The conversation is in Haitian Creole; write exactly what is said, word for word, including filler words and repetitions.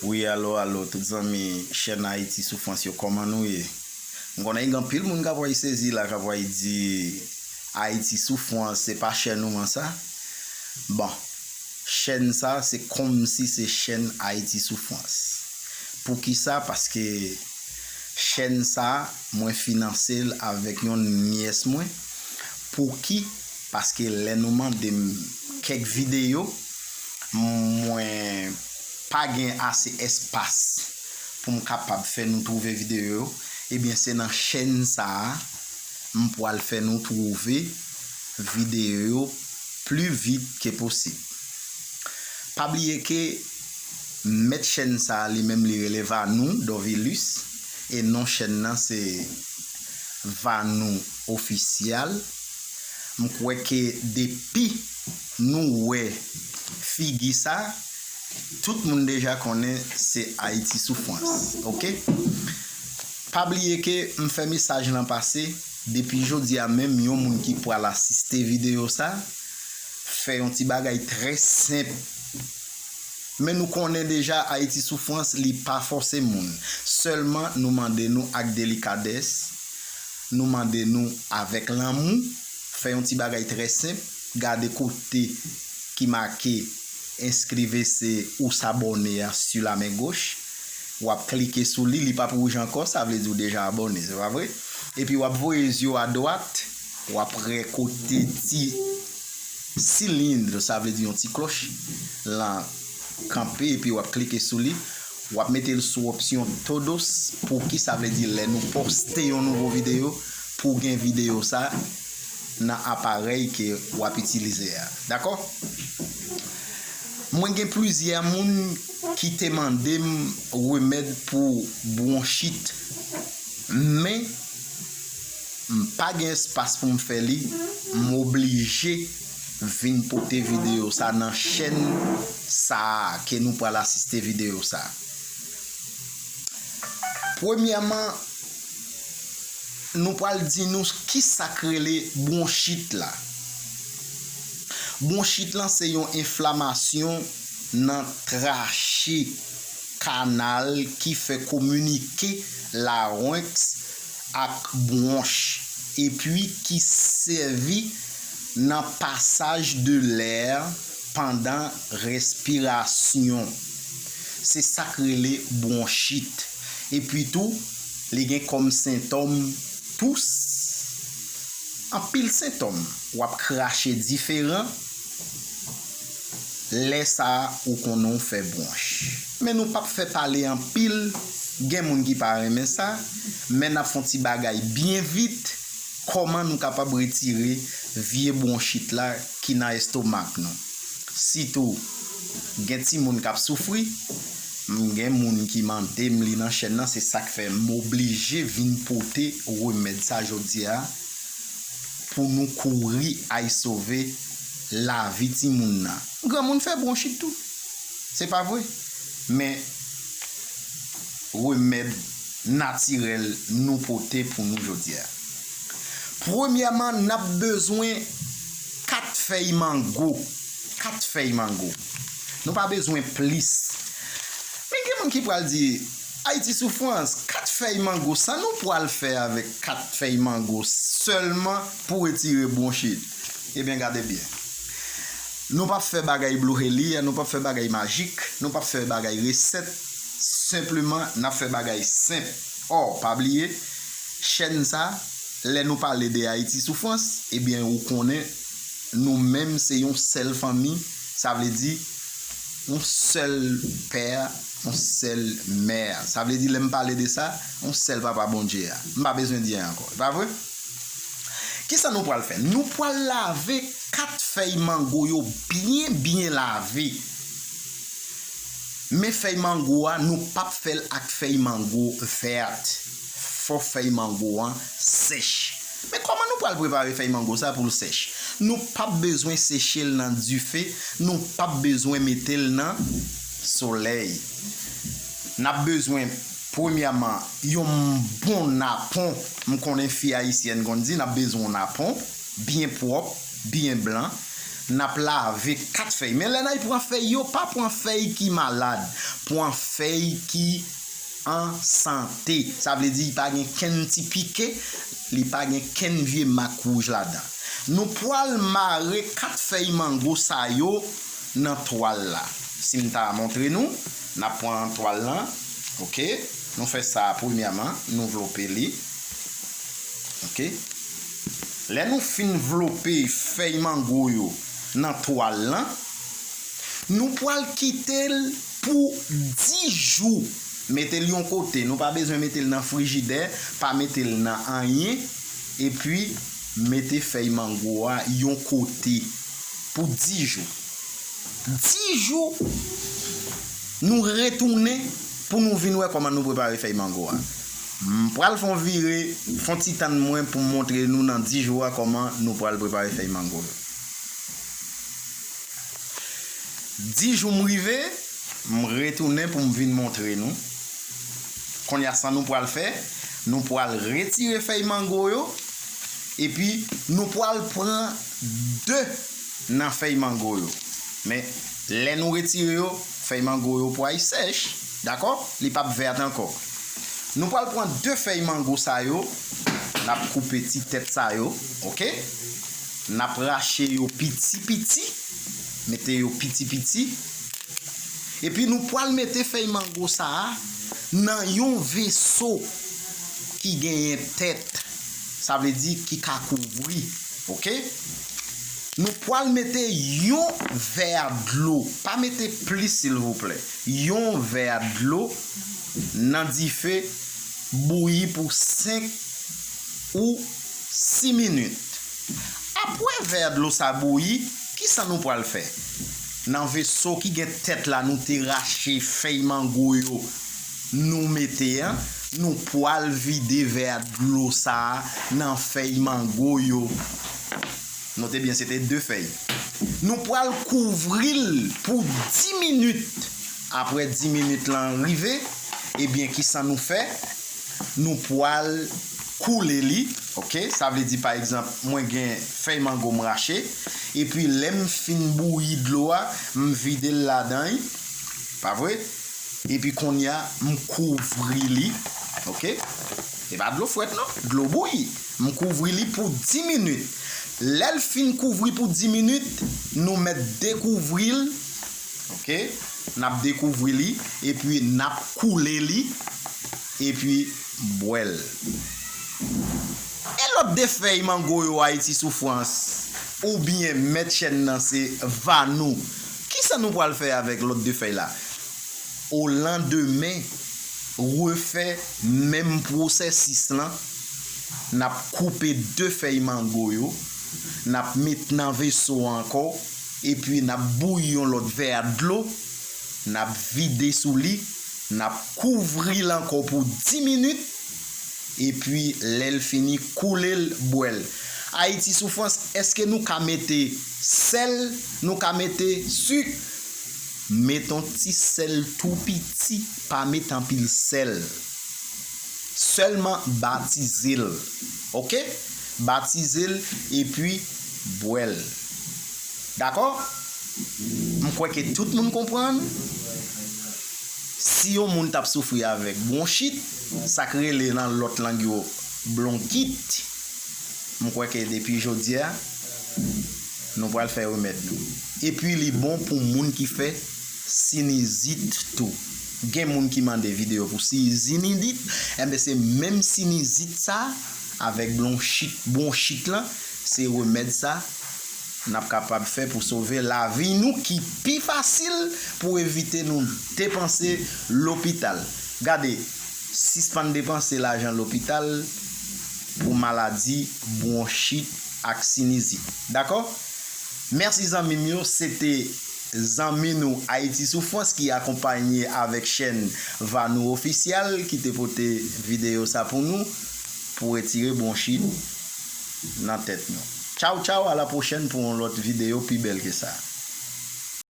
Wi, alo, alo, tout zanmi chèn Ayiti Soufrans yo, kòman nou ye? M konnen gen anpil moun k ap wè sezi la, k ap wè di Ayiti Soufrans, se pa chèn ou man sa? Bon, chèn sa, se kòmsi se chèn Ayiti Soufrans. Poukisa? Paske chèn sa, mwen finanse l avèk yon nyès mwen. Pouki? Paske lè nou mande m kèk videyo, mwen pa gen ase espas pou m kapab fè nou twouve videyo yo, ebyen, se nan chèn sa a m pral fè nou twouve videyo yo pli vit ke posib. Pa bliye ke mèt chèn sa a, li menm, li rele Vanou Dorvilus, e non chèn nan se Vanou Official. M kwè ke depi nou wè figi sa, tout moun deja konnen se Ayiti Soufrans, oke? Pa bliye ke m fè mesaj lan pase, depi jodi a menm, yon moun ki pral asiste videyo sa, fè yon ti bagay trè senp. Men nou konnen deja Ayiti Soufrans, li pa fòse moun. Sèlman nou mande nou ak delikadès, nou mande nou avèk lanmou, fè yon ti bagay trè senp, gade kote ki make inscrivez-vous ou s'abonner a sur la main gauche. W ap klike sou li, li p ap wouj ankò, sa vle di w deja abòne, se pa vre? Epi w ap voye zye w adwat, w ap wè kote ti silindr, sa vle di yon ti klòch, lan kanpe, epi w ap klike sou li. W ap mete l sou opsyon todos, pou ki sa vle di lè nou poste yon nouvo videyo, pou w gen videyo sa nan aparèy ke w ap itilize a. Dakò? Mwen gen plizyè moun ki te mande m remèd pou bwonchit, men m pa gen espas pou m fè li, m oblije vin pote videyo sa nan chèn sa a ke nou pral asiste videyo sa. Premyèman, nou pral di nou ki sa k rele bwonchit la. Bwonchit lan se yon enflamasyon nan trache kanal ki fè kominike larenks ak bwonch, epi ki sèvi nan pasaj de lè pandan respirasyon. Se sa k rele bwonchit. Epi tou, li gen kòm sentòm tous, anpil sentòm. W ap krache diferan. Lè sa a, ou konnen w fè bwonch. Men nou p ap fè pale anpil. Gen moun ki pa renmen sa. Men n ap fè yon ti bagay byen vit. Kòman nou kapab retire vye bwonchit la ki nan estomak nou? Sitou, gen timoun k ap soufri. M gen moun ki mande m li nan chèn nan, se sa k fè m oblije vin pote remèd sa jodi a pou nou kouri al sove lavi timoun nan. Granmoun fè bwonchit tou. Se pa vre? Men remèd natirèl nou pote pou nou jodi a. Premyèman, n ap bezwen kat fèy mango. Kat fèy mango. Nou pa bezwen plis. Men gen moun ki pral di, Ayiti Soufrans, kat fèy mango, sa nou pral fè avèk kat fèy mango sèlman pou retire bwonchit? Ebyen, gade byen. Nou p ap fè bagay Blue Heli, nou p ap fè bagay majik, nou p ap fè bagay resèt, senpleman, n ap fè bagay senp. Ò, pa bliye, chèn sa, lè nou pale de Ayiti Soufrans, ebyen, ou konnen, nou menm se yon sèl fanmi, sa vle di, yon sèl pè, yon sèl mè. Sa vle di, lè m pale de sa, yon sèl Papa Bondye a. M pa bezwen di anyen ankò. E pa vre? Kisa nou pral fè? Nou pral lave kat fèy mango yo byen, byen lave. Men fèy mango a, nou p ap fè l ak fèy mango vèt. Fò fèy mango an sèch. Men kòman nou pral prepare fèy mango sa pou l sèch? Nou p ap bezwen seche l nan dife, nou p ap bezwen mete l nan solèy. N ap bezwen, premyèman, yon bon napon. M konnen fi ayisyèn konn di, n ap bezwen yon napon byen pwòp, byen blan. N ap lave kat fèy. Men lè n al pran fèy yo, pa pran fèy ki malad. Pran fèy ki an sante. Sa vle di li pa gen kenn ti pike, li pa gen kenn vye mak wouj ladan. Nou pwal mare kat fèy mango sa yo nan twal la. Si m ta montre nou, n ap pran twal lan, oke? Nou fè sa premyèman, nou vlope li. Oke? Lè nou fin vlope fèy mango yo nan twal lan, nou pral kite l pou dis jou. Mete l yon kote. Nou pa bezwen mete l nan frijidè, pa mete l nan anyen. Epi, mete fèy mango a yon kote pou dis jou. Dis jou, nou retounen pou nou vin wè kòman nou prepare fèy mango a. M pral fè yon vire, fè yon ti tann mwen pou m montre nou nan dis jou a kòman nou pral prepare fèy mango yo. Dis jou m rive, m retounen pou m vin montre nou. Kounye a sa nou pral fè, nou pral retire fèy mango yo, epi nou pral pran de nan fèy mango yo. Men, lè nou retire yo, fèy mango yo pral sèch, dakò? Li p ap vèt ankò. Nou pral pran de fèy mango sa yo, n ap koupe ti tèt sa yo, oke? N ap rache yo piti piti, mete yo piti piti. Epi nou pral mete fèy mango sa a nan yon veso ki genyen tèt, sa vle di ki ka kouvri, oke? Nou pral mete yon vè dlo, pa mete plis silvouplè, yon vè dlo nan dife bouyi pou senk ou sis minit. Apre vè dlo sa bouyi, kisa nou pral fè? Nan veso ki gen tèt la nou te rache fèy mango yo nou mete an, nou pral vide vè dlo sa a nan fèy mango yo. Note byen, se te de fèy. Nou pral kouvri l pou dis minit. Apre dis minit lan rive, ebyen, kisa nou fè? Nou pral koule li, oke? Sa vle di, pa egzanp, mwen gen fèy mango m rache, epi lè m fin bouyi dlo a, m vide l ladan l, pa vre? Epi kounye a, m kouvri li, oke? E pa dlo frèt non, dlo bouyi. M kouvri li pou dis minit. Lè l fin kouvri pou dis minit, nou mèt dekouvri l, oke? N ap dekouvri li, epi n ap koule li, epi bwè l. E lòt de fèy mango yo, Ayiti Soufrans, oubyen mèt chèn nan se Vanou. Kisa nou pral fè avèk lòt de fèy la? O landemen, refè menm pwosesis lan. N ap koupe de fèy mango yo, n ap met nan veso ankò, epi n ap bouyi yon lòt vè dlo, n ap vide sou li, n ap kouvri l ankò pou dis minit, epi lè l fini, koule l, bwè l. Ayiti Soufrans, èske nou ka mete sèl, nou ka mete sik? Met yon ti sèl tou piti, pa met anpil sèl. Sèlman batize l. Oke? Batize l epi bwè l. Dakò? M kwè ke tout moun konprann. Si yon moun t ap soufri avèk bwonchit, sa k rele nan lòt lang yo blongit, m kwè ke depi jodi a, nou pral fè remèd nou. Epi li bon pou moun ki fè sinizit tou. Gen moun ki mande videyo pou si-, sinizit, enben se menm sinizit sa avèk blonchit, bwonchit lan, se remèd sa n ap kapab fè pou sove lavi nou ki pi fasil pou evite nou depanse lopital. Gade, sispann depanse lajan lopital pou maladi bwonchit ak sinizit. Dakò? Mèsi zanmi m yo, se te zanmi nou Ayiti Soufrans ki akonpaye avèk chèn Vanou Ofisyal ki te pote videyo sa pou nou, pou retire bwonchit nan tèt nou. Tchaw, tchaw, a la pwochèn pou yon lòt videyo pi bèl ke sa.